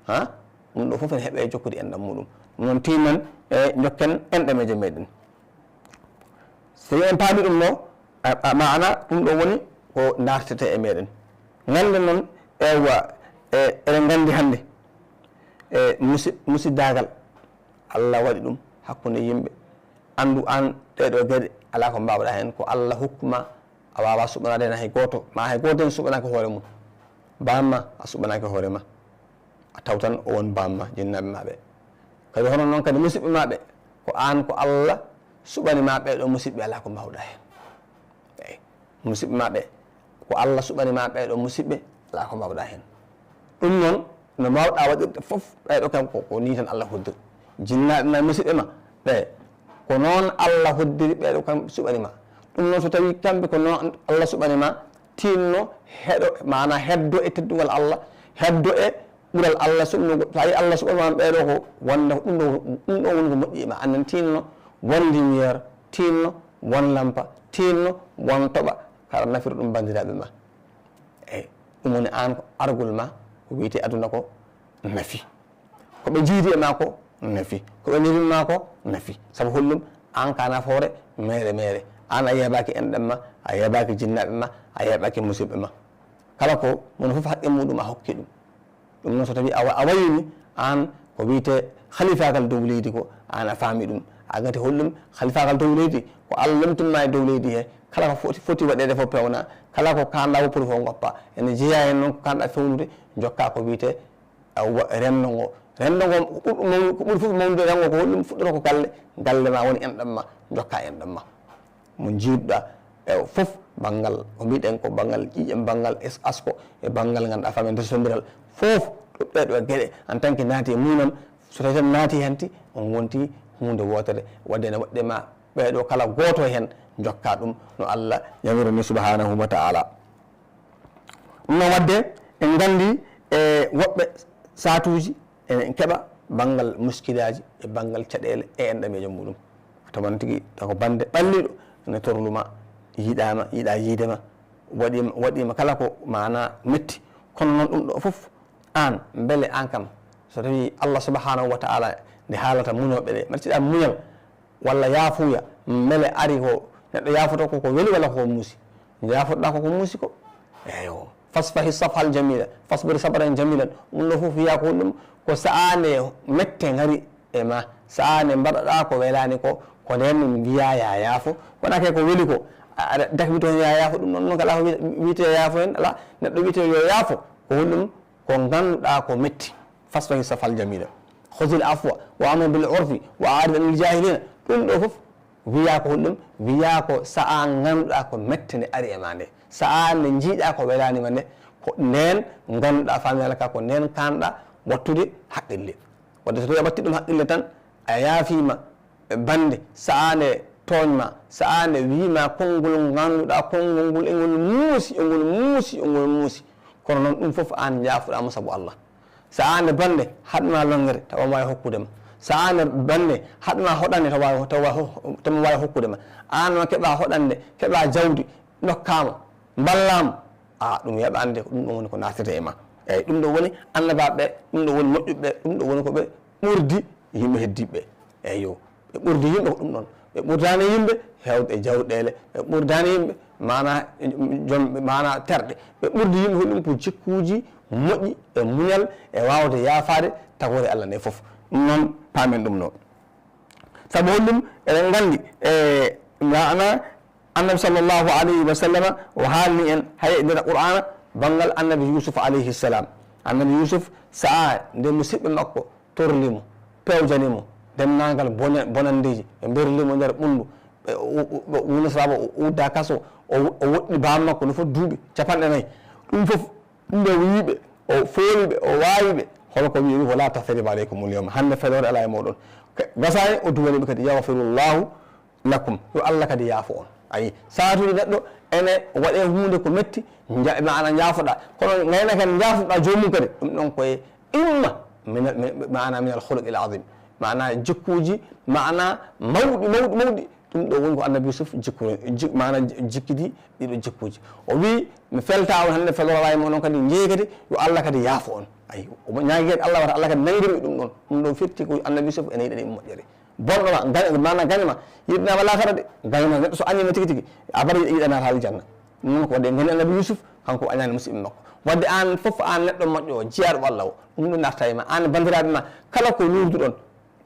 Ha? Ɗum ɗo fof ene heɓe e jokkude enɗam muɗum. Ɗum noon, tiinan e jokken enɗameeje meɗen. So en paami ɗum ɗo, a, a, maana ɗum ɗo woni ko dartete e meɗen. Ngannde noon, ewa, e, eɗen nganndi hannde, e, musi-, musiddaagal, Allah waɗi ɗum hakkunde yimɓe. Anndu aan ɗee ɗoo geɗe, alaa ko mbaawɗaa heen, ko Allah hokku ma, a waawaa suɓanaade heen hay gooto, ma hay gooto heen suɓanaaki hoore mum. Baamma, a suɓanaaki hoore ma. A tawtan o won baamma, jinnaaɓe ma ɓe. Kadi hono noon kadi musiɓɓe ma ɓe, ko aan ko Allah suɓani ma ɓee ɗoo musiɓɓe, alaa ko mbaawɗaa heen. Eey, musiɓɓe ma ɓe, ko Allah suɓani ma ɓee ɗoo musiɓɓe, alaa ko mbaawɗaa heen. Ɗum noon, no mbaawɗaa waɗirde fof, ɓee ɗoo kam ko, ko nii tan Allah hoddiri. Jinnaaɓe ma, musiɓɓe ma ɓe, ko noon Allah hoddiri ɓee ɗoo kam suɓani ma. Ɗum noon, so tawii kamɓe ko noon Allah suɓani ma, tiinno, heɗo, maanaa heddo e teddungal Allah, heddo e ɓural Allah suɓnugol. So a yii Allah suɓanii ma ɓee ɗoo ko wonde ko ɗum ɗoo, ɗum ɗoo woni ko moƴƴi e ma. Aan ne tiinno, won lumière, tiinno, won lampa, tiinno, won toɓa, hara nafira ɗum banndiraaɓe ma. Eey, ɗum woni aan ko argol ma, ko wiyetee aduna ko nafi. Ko ɓe njiidi e ma ko nafi, ko ɓe neliri ma ko nafi. Sabu holɗum? Aan ko a nafoore meere meere. Aan a yeebaaki enɗam ma, a yeebaaki jinnaaɓe ma, a yeebaaki musiɓɓe ma. Kala ko moni fof haqqe muɗum a hokki ɗum. Ɗum noon, so tawii a wa-, a wayini aan ko wiyetee halifaagal dow leydi ko, aan a faami ɗum. A gati holɗum? Halifaagal dow leydi ko Allah lomtin ma e dow leydi he. Kala ko foti, foti waɗeede fof peewna, kala ko kaanɗaa woppude fof ngoppa. Ene jeyaa heen noon ko kaanɗaa feewnude, njokkaa ko wiyetee a wa-, renndo ngo. Renndo ngo, ko ɓurɗo mawnu-, ko ɓuri fof mawnude renndo ngo ko holɗum? Fuɗɗoto ko galle, galle ma woni enɗam ma, njokkaa enɗam ma. Mo njiiduɗaa e fof, banngal, ko mbiɗen ko banngal ƴiiƴam, banngal es-, asko, e banngal ngannduɗaa famen resondiral, fof ɗo ɓee ɗoo geɗe, en tant que naati e muynam, so tawii tan naati heen ti, on ngonti huunde wootere, waɗde ene waɗde ma ɓee ɗoo kala gooto heen njokkaa ɗum no Allah yamiri ni subhanahu wa ta'ala. Ɗum noon waɗde, en nganndi e woɓɓe saatuuji ene keɓa banngal muskilaaji e banngal caɗeele e enɗameejo muɗum. A tawan tigi tawa ko bannde ɓalliiɗo ene torlu ma, yiɗaama, yiɗaa yiide ma, waɗiima, waɗiima kala ko maanaa metti. Kono noon ɗum ɗo fof, aan, mbele aan kam, so tawii Allah subhanahu wa ta'ala nde haalata muñooɓe ɓe, mbaɗtiɗaa muñal, walla yaafuya, mbele ari ko neɗɗo yaafoto ko ko weli walla ko muusi? Yaafotoɗaa ko ko muusi ko. Eyo. Fasfahi safhal jamila, fasbir sabran jamilan. Ɗum ɗo fof wiyaa ko ɗum ko sa'aa nde mette ngari e ma. Sa'aa nde mbaɗaɗaa ko welaani ko, ko ndeen mbiyaa ya yaafo. Kono ake ko weli ko, a-, aɗa dakmito heen ya yaafo. Ɗum noon, noon kala ko wi-, wiyetee yaafo heen, alaa. Neɗɗo wiyetee yo yaafo, ko honɗum? Ko ngannduɗaa ko metti. Fasfahi safhal jamila. Khudhil afwa wa amur bil urfi wa a'rid anil jahilina. Ɗum ɗo fof wiyaa ko honɗum? Wiyaa ko sa'aa ngannduɗaa ko mette nde ari e ma nde. Sa'aa nde njiiɗaa ko welaani ma nde, ko ndeen ngannduɗaa, faamii haala ka, ko ndeen kaanɗaa wattude haqqille. Wadde so tawii a watti ɗum haqqille tan, a yaafiima bannde, sa'aa nde tooñ ma, sa'aa nde wii ma konngol ngannduɗaa konngol ngol e ngol muusi, e ngol muusi, e ngol muusi. Kono noon ɗum fof aan njaafoɗaa mo sabu Allah. Sa'aa nde bannde haɗ ma lonngere tawa waawi hokkude ma. Sa'aa nde bannde haɗ ma hoɗande tawa, tawa, tawa waawi hokkude ma. Aan ma keɓa hoɗande, keɓa jawdi, ndokkaa mo, mballaa mo. A, ɗum yaɓaande, ko ɗum ɗo woni ko naatata e ma. Eeyi, ɗum ɗo woni annabaaɓe ɓe, ɗum ɗo woni moƴƴuɓe ɓe, ɗum ɗo woni ko ɓe ɓurdi yimɓe heddiiɓe ɓe. Eeyo, ɓe ɓurdi yimɓe ko ɗum ɗoon. Ɓe ɓurdaani yimɓe heewde e jawɗeele, ɓe ɓurdaani yimɓe maanaa, joom, maanaa terɗe. Ɓe ɓurdi yimɓe ko ɗum ko jikkuuji moƴƴi e muñal e waawde yaafaade tagoore Allah nde fof. Ɗum noon, paamen ɗum ɗo. Sabu honɗum? Eɗen nganndi, e, maanaa Annabi sallallahu alayhi wa sallama o haalni en hay e nder Qur'aana banngal Annabi Yuusuf alayhi salam. Annabi Yuusuf, sa'aa nde musiɓɓe makko torli mo, pewjani mo denndaangal bone-, bonanndeeji, ɓe mberli mo nder ɓunndu, ɓe u-, u-, ɓe wuna sabaabu o udda kaso, o, o woɗɗi baaba makko no foti duuɓi capanɗe nayi. Ɗum fof, ɗum ɓe wiyi ɓe, o fooli ɓe, o waawi ɓe, hol ko wiyi, "Wala tasriba alaykumul yawma." Hannde feloore alaa e mooɗon. Ka-, gasaani, o duwani ɓe kadi, "Yaghfirullahu lakum." Yo Allah kadi yaafo on. Ayi, saatude neɗɗo ene waɗe huunde ko metti, nja-, maana njaafoɗaa. Kono ngayna kan njaafoɗaa joomum kadi, ɗum ɗon koye imma min, min, maana min al khuluq al azim. Maana jikkuuji, maana mawɗi, mawɗi, mawɗi, Ɗum ɗo woni ko annabi Yusuf jikku, jik-, maana jikkidi ɗiɗo jikkuuji. O wii, "Mi feltaa on hannde, feloraay mo onon kadi, njehi kadi, yo Allah kadi yaafo on." Ayi, omo ñaagi kadi Allah wata Allah kadi nanngir mi ɗum ɗon. Ɗum ɗo firti ko annabi Yusuf ene yiɗani mo moƴƴere. Bonɗo ma, gañ-, maana gaño ma, yiɗanaama laakara de, gaño ma, neɗɗo so añii ma tigi tigi, a bari yiɗanaata aljanna. Ɗum noon ko waɗde ngoni annabi Yusuf, kanko o añaani musiɓɓe makko. Waɗde aan fof, aan neɗɗo moƴƴo o, jiyaaɗo Allah o, ɗum ɗo natta e ma, aan banndiraaɓe ma, kala ko luurduɗon,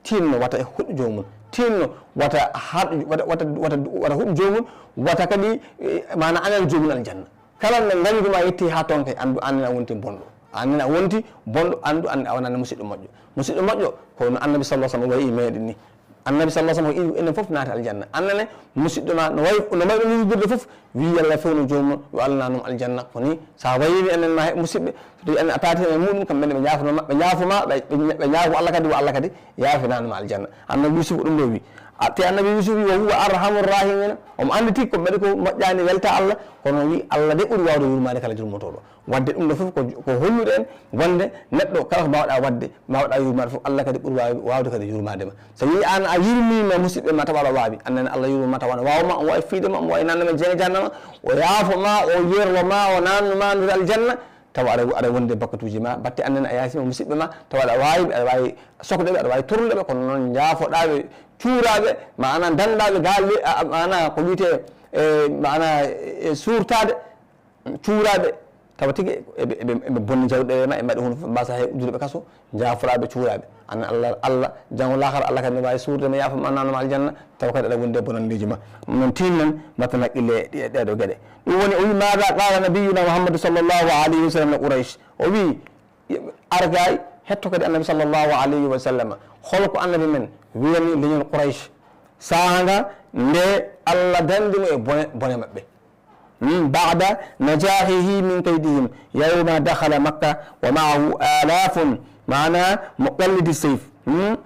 tinno wata e huɗo joomum, tinno wata haɗ-, wata, wata, wata, wata huɗo joomum, wata kadi, eh, maana añan joomum aljanna. Kala nde ngañgu ma yetti haa toon kay, anndu aan nena wonti bonɗo. Aan nena wonti bonɗo, anndu aan a wonani musiɗɗo moƴƴo. Musiɗɗo moƴƴo, ko no annabi sallallahu alaihi wasallam wayi e meɗen ni. Annabi sallallahu alaihi wasallam ko enen fof naati aljanna. Annene musiɗɗo ma no wayi, no mbayi ɗum yubirde fof, wi yalla fewno joomum, yo Allah nanum aljanna. Ko ni, sa wayini enen ma he musiɓɓe, so tawi en a taati e muɗum, kamɓe ne ɓe ñaafno ma, ɓe ñaafo ma, ɓe, ɓe, ɓe ñaafo Allah kadi, wo Allah kadi yaafinanuma aljanna. Annabi Yusuf ko ɗum ɗo wi. A, te annabi Yusuf wi, "Wa huwa arhamur rahimina." Omo anndi tigi ko mbaɗi ko moƴƴani, welta Allah, kono o wi, "Allah de ɓuri wawde yurmaade kala jurmotoɗo." Wadde ɗum ɗo fof ko, ko hollude en wonde neɗɗo kala ko mbawɗa wadde, mbawɗa yurmaade fof, Allah kadi ɓuri wawi-, wawde kadi yurmaade ma. So yi an a yurmima musiɓɓe ma tawa aɗa wawi, annene Allah yurmima tawa ne wawma, omo wawi fiide ma, omo wawi nannama jeene jahannama, o yaafo ma, o yerlo ma, o nannu ma nder aljanna, tawa aɗa, aɗa wondi e bakkatuji ma, batte annene a yaafima musiɓɓe ma, tawa aɗa wawi ɓe, aɗa wawi sokde ɓe, aɗa wawi torlude ɓe, kono noon jaafoɗa ɓe, cuura ɓe, ma anan danda ɓe galle, a, a, ma ana ko wiyete, e, ma ana, e, suurtade, cuura ɓe, tawa tigi eɓe, eɓe, eɓe bonni jawɗeele ma, e mbaɗi hunde fof, mbasa hay uddude ɓe kaso, jaafoɗa ɓe, cuura ɓe. An Allah, Allah, janngo laakara, Allah kadi ne wawi suurde ma, yaafo ma, nanoma aljanna, tawa kadi aɗa wondi e bonanndeeji ma. Ɗum noon, tinnan, mbatten haqqille e ɗe-, ɗeɗo geɗe. Ɗum woni, o wi, "Maada qaala nabiyuna Muhammadu sallallahu alayhi wa sallam li Quraysh?" O wi, "Ar gay, hetto kadi annabi sallallahu alayhi wa sallam. Hol ko annabi men wiyani leñol Quraysh? Saanga nde Allah dandi mo e bone, bone maɓɓe." Hmm, "بعد نجاحه من كيدهم يوم دخل مكة ومعه آلاف", maana مقلدي السيف. Hmm,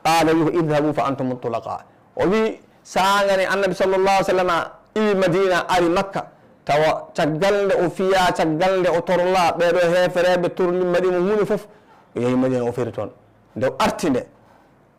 "قال له اذهبوا فأنتم الطلقاء." O wi, saanga ne annabi sallallahu alaihi wasallam iwi Madina, ari Makka, tawa caggal nde o fiya, caggal nde o torla, ɓeɗo heefereɓe torli, mbaɗi mo huunde fof, o yehi Madina, o feri toon. Nde o arti nde,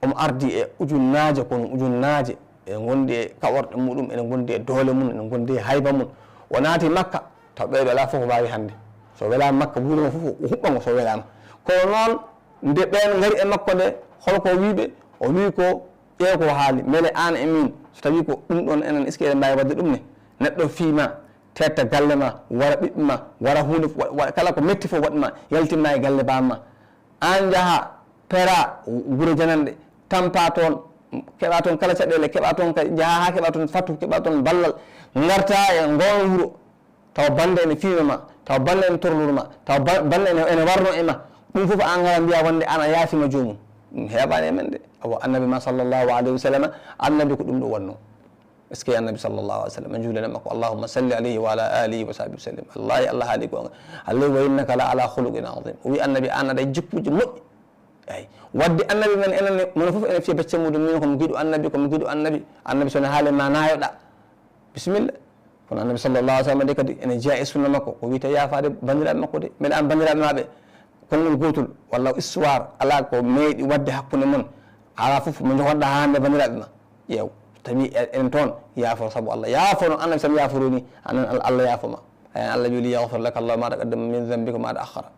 omo ardi e ujunnaaje, kono ujunnaaje, ene ngondi e kaɓorɗe muɗum, ene ngondi e doole mum, ene ngondi e hayba mum. O naati Makka, taw ɓeɗo alaa fof ko mbaawi hannde. So welaa Makka, wuro ngo fof o huɓɓa ngo so welaama. Kono noon, nde ɓeen ngari e makko nde, hol ko o wiiɓe? O wii ko, ƴeew ko haali, mbele aan e miin, so tawii ko ɗum ɗoon enen, est-ce que eɗen mbaawi waɗde ɗum ne? Neɗɗo fii ma, teetta galle ma, wara ɓiɓɓe ma, wara huunde fof, wa-, wa-, kala ko metti fof waɗ ma, yaltin ma e galle baaba ma. Aan njaha, pera gure jananɗe, tampa toon, keɓa toon kala caɗeele, keɓa toon kadi, njaha haa keɓa toon fatu, keɓa toon ballal, ngarta e ngoon wuro, taw bannde ene fiima ma, taw bannde ene torlura ma, taw ba-, bannde ene, ene warno e ma. Ɗum fof aan ngara mbiya wonde aan a yaafima joomum. Ɗum heeɓaani e men de. Awa annabi ma sallallahu alayhi wa sallam, annabi ko ɗum ɗo wonno. Est-ce que annabi sallallahu alaihi wasallam, en juulana makko, Allahumma salli alayhi wa ala alihi wa sahbihi wa sallim. Wallahi, Allah haali goonga. Allah wa innaka la ala khuluqin azim. O wi annabi, aan aɗa e jikkuuji moƴƴi. Eyi. Wadde annabi men enen ne, mono fof ene fiya becce muɗum, min ko mi giɗo annabi, ko mi giɗo annabi. Annabi so ne haali ma naayoɗa. Bismillah. Kono annabi sallallahu alaihi wasallam de kadi ene jeya e sunna makko, ko wiyte yaafaade banndiraaɓe makko de. Mbeɗa an banndiraaɓe maɓɓe, konngol gootol, walla histoire, alaa ko meeɗi waɗde hakkunde mon. Alaa fof mo jogoɗa haa hannde banndiraaɓe ma. Ƴeew, tawi e-, en toon, yaafo sabu Allah. Yaafo no annabi sam yaaforo ni, anan Al-, Allah yaafo ma. Ayan Allah wi, "Li yaghfir laka Allahu ma taqaddama min dhanbika wa ma ta'akhkhara."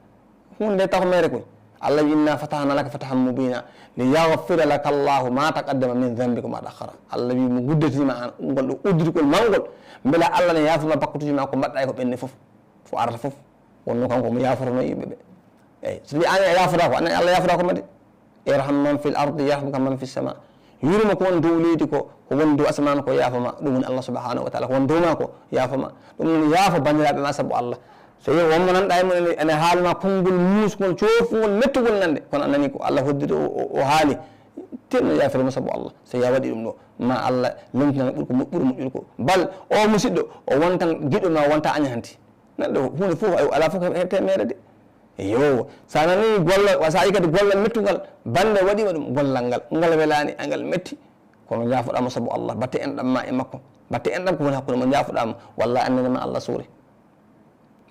Huunde nde taw ko meere koy. Allah wi, "Inna fatahna laka fathan mubina, li yaghfira laka Allahu ma taqaddama min dhanbika wa ma ta'akhkhara." Allah wi, "Mo gudditima an ngol ɗo uddirgol mawngol, mbela Allah ne yaafo ma bakkatuji ma ko mbaɗɗa e ko ɓenne fof, ko arata fof." Wonno kanko mo yaafotono yimɓe ɓe. Eyi, so tawi an a yaafata ko, anan Allah yaafata ko madi. "Irham man fil ardi yarhamka man fis sama." Yurmo ko won dow leydi ko, ko won dow asamaan ko yaafo ma. Ɗum woni Allah subhanahu wa ta'ala. Ko won dow ma ko yaafo ma. Ɗum woni yaafo banndiraaɓe ma sabu Allah. So yehi wonmo nanɗa e mum ene, ene haalma konngol muusgol, coofgol, mettugol nande. Kono a nani ko Allah hoddiri o, o, o haali. Tenno yaafere mo sabu Allah. So ya waɗi ɗum ɗo, ma Allah lomtinana ɓuri ko mo-, ɓuri moƴƴude ko. Bal, o musiɗɗo, o wontan giɗo ma, wonta aña hanti. Neɗɗo, huunde fof, ay, alaa fof ko heɓte meere de. Eyo, sa nani gollal, wa-, sa yi kadi gollal mettugal, bannde waɗima ɗum, gollal ngal, ngal welaani, angal metti. Kono njaafoɗa mo sabu Allah, batte enɗam ma e makko. Batte enɗam ko woni hakkunde mo njaafoɗa mo, walla annene ma Allah suure.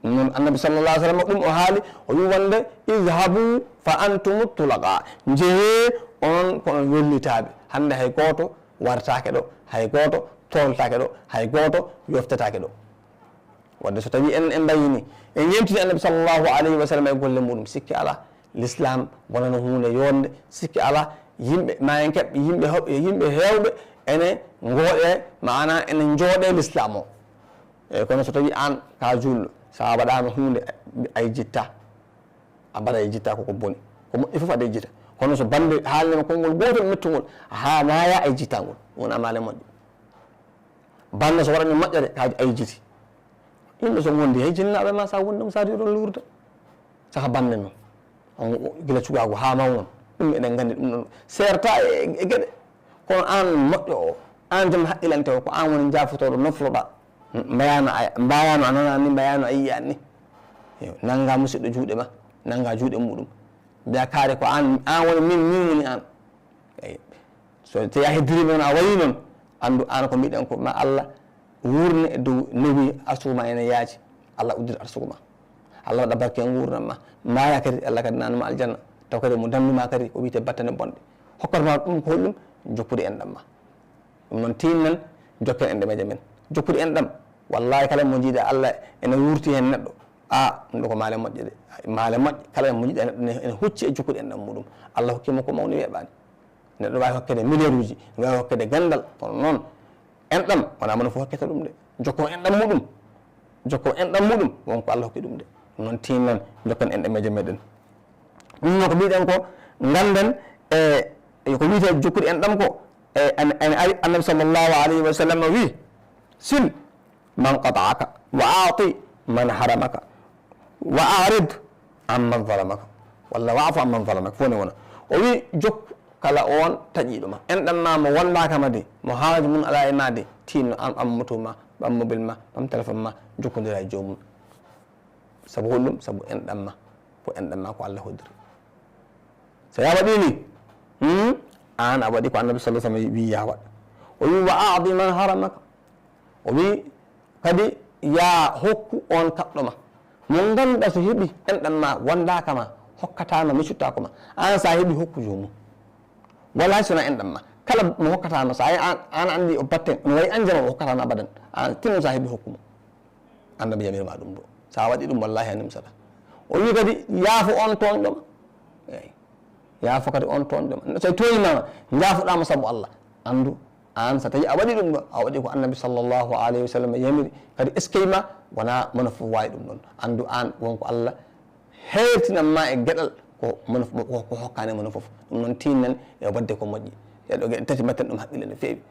Ɗum noon annabi sallallahu alaihi wasallam ɗum o haali, o wi wonde, "Idhabu fa antumu tulaqa." Njehee onon ko on wellitaaɓe. Hannde hay gooto wartaake ɗo hay gooto, torltaake ɗo hay gooto, yoftataake ɗo. Wadde so tawii en, en mbayii nii, en yeewtini Annabi sallallahu alayhi wa sallam e golle muuɗum, sikke alaa, Lislaam wonano huunde yooɗnde, sikke alaa, yimɓe, maa en keɓ yimɓe hew-, yimɓe heewɓe ene ngooɗee, maanaa ene njooɗee Lislaam o. Eey, kono so tawii aan ko a juulɗo, so a waɗaama huunde, a yejjittaa. A mbaɗa yejjittaa ko ko boni. Ko moƴƴi fof aɗa yejjita. Kono so bannde haalnii ma konngol gootol mettungol, haa maayaa a yejjittaa ngol. Ɗum woni maale moƴƴe. Bannde so waɗanii moƴƴere, ka a yejjiti. Yimɓe so ngondi, hay jinnaaɓe ma, so a wondi ɗum, so a ɗon luurde. Saka bannde noon. On gila cukaagu haa mawnan. Ɗum eɗen nganndi ɗum ɗoon. Seerta e, e geɗe. Kono aan moƴƴo o, aan joom haqqilante o, ko aan woni jaafotooɗo nofloɗaa. Mbayaano a, mbayaano a nanaani ni, mbayaano a yiyaani ni. Yo, nannga musidɗo juuɗe ma, nannga juuɗe muuɗum. Mbiya kaari ko aan, aan woni min, min woni aan. Eey. So tawii a heddiriima noon, a wayii noon, anndu aan ko mbiɗen ko ma Allah wuurne e dow newi arsuku ma ene yaaji. Allah uddita arsuku ma. Allah waɗa barke e nguurndam ma. Mbaaya kadi, Allah kadi naanu ma aljanna. Taw kadi mo dandu ma kadi ko wiyetee battane bonɗe. Hokkata ma ɗum ko holɗum? Jokkude enɗam ma. Ɗum noon tiinnen, jokken enɗameeje men. Jokkude enɗam. Wallaahi kala mo njiiɗa Allah ene wuurti heen neɗɗo. A, ɗum ɗo ko maale moƴƴe de. Maale moƴƴe, kala mo njiiɗa neɗɗo ne, ene hucci e jokkude enɗam muuɗum. Allah hokki mo ko mawni weeɓaani. Neɗɗo waawi hokkeede milliard uji, waawi hokkeede ganndal, kono noon enɗam, wonaa moni fof hokkata ɗum de. Jokko enɗam muɗum. Jokko enɗam muɗum, won ko Allah hokki ɗum de. Ɗum noon tiinnen, jokken enɗameeje meɗen. Ɗum noon ko mbiɗen ko, ngannden, e, e ko wiyetee jokkude enɗam ko, e, en, en ari Annabi sallallahu alayhi wa sallam wi, "Sil man qata'aka, wa a'ti man haramaka, wa a'rid amman zalamaka, walla wa'fu amman zalamaka." Fof ne wona. O wi, "Jokku kala on taƴiiɗo ma. Enɗam ma mo wondaaka ma de, mo haaju mum alaa e ma de, tiinno an ɓam moto ma, ɓam mobil ma, ɓam téléphone ma, jokkondira e joomum." Sabu holɗum? Sabu enɗam ma. Ko enɗam ma ko Allah hoddiri. So yaa waɗi ni, hmm, aan a waɗi ko Annabi sallallahu alaihi wasallam wi yaa waɗ. O wi, "Wa a'ti man haramaka." O wi kadi, "Yaa hokku on kaɗɗo ma. Mo ngannduɗaa so heɓi enɗam ma, wondaaka ma, hokkataa ma, miccuɗaa ko ma. Aan so a heɓi hokku joomum. Walla hay so wonaa enɗam ma. Kala mo hokkataa ma, so a, aan, aan anndi o batten, no wayi an jama o hokkataa ma abadan. Aan tinno so a heɓi hokku mo." Annabi yamir ma ɗum ɗo. So a waɗi ɗum, wallaahi a nimsataa. O wi kadi, "Yaafo on tooñɗo ma." Eey. Yaafo kadi on tooñɗo ma. So tooñi ma, njaafoɗaa mo sabu Allah. Anndu, aan so tawii a waɗi ɗum ɗo, a waɗi ko Annabi sallallahu alayhi wa sallam yamiri. Kadi eskey ma, wonaa mono fof waawi ɗum ɗon. Anndu aan won ko Allah heertinan ma e geɗal ko mono fof, ko, ko hokkaani mono fof. Ɗum noon tiinnen e waɗde ko moƴƴi. Ɗee ɗoo geɗe tati mbatten ɗum haqqille no feewi.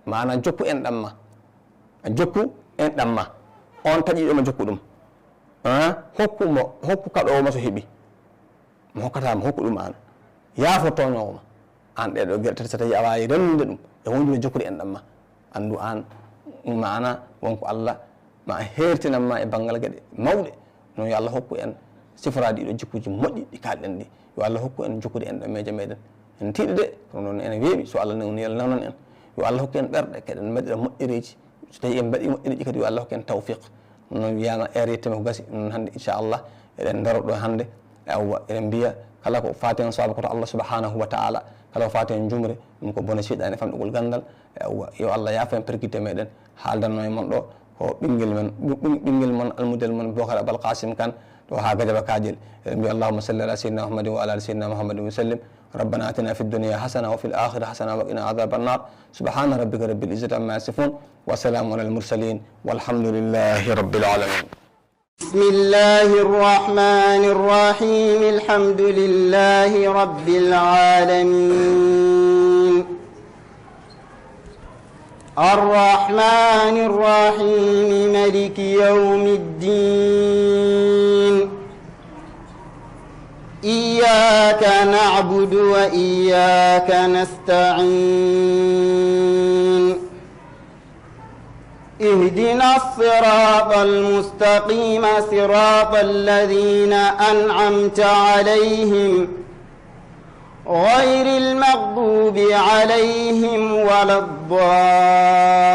Maanaa jokku enɗam ma. A jokku enɗam ma. On taƴiiɗo ma jokku ɗum. Ah, hokku mo, hokku kaɗoowo ma so heɓi. Mo hokkataa ma, hokku ɗum aan. Yaafo tooñoowo ma. Aan ɗee ɗoo geɗe tati so tawii a waawi rennude ɗum e wondude jokkude enɗam ma. Anndu aan maanaa won ko Allah ma heertinan ma e banngal geɗe mawɗe. Noon yo Allah hokku en siforaade ɗiɗo jikkuuji moƴƴi ɗi kaalɗen ɗi. Yo Allah hokku en jokkude enɗameeje meɗen. En tiiɗi de, kono noon ene weeɓi, so Allah newni, Allah newnan en. Yo Allah hokku en ɓerɗe, keɗen mbaɗira moƴƴereeji. So tawii en mbaɗii moƴƴereeji kadi, yo Allah hokku en tawfiq. Noon wiyaama, heure yettiima ko gasi, noon hannde, inchallah, eɗen ndaro ɗo hannde. Awwa, eɗen mbiya, kala ko faati heen sawaaba ko to Allah subhanahu wa ta'ala, kala ko faati heen njuumre, ɗum ko bone seyɗaane e famɗugol ganndal. Awwa, yo Allah yaafo en pergitte meɗen. Haaldanno e mon ɗo ko ɓinngel men, ɓin-, ɓinngel mon, almudel mon, Bocar Abal Qasim Kane, ɗo haa Gajaba Kaƴel. Eɗen mbiya, Allahumma salli ala sayyidina Muhammadin wa ala ali sayyidina Muhammadin wa sallim. ربنا آتنا في الدنيا حسنة وفي الآخرة حسنة وقنا عذاب النار. سبحان ربك رب العزة عما يصفون. وسلام على المرسلين. والحمد لله رب العالمين. بسم الله الرحمن الرحيم. الحمد لله رب العالمين. الرحمن الرحيم. ملك يوم الدين. إياك نعبد وإياك نستعين. اهدنا الصراط المستقيم، صراط الذين أنعمت عليهم، غير المغضوب عليهم ولا الضالين.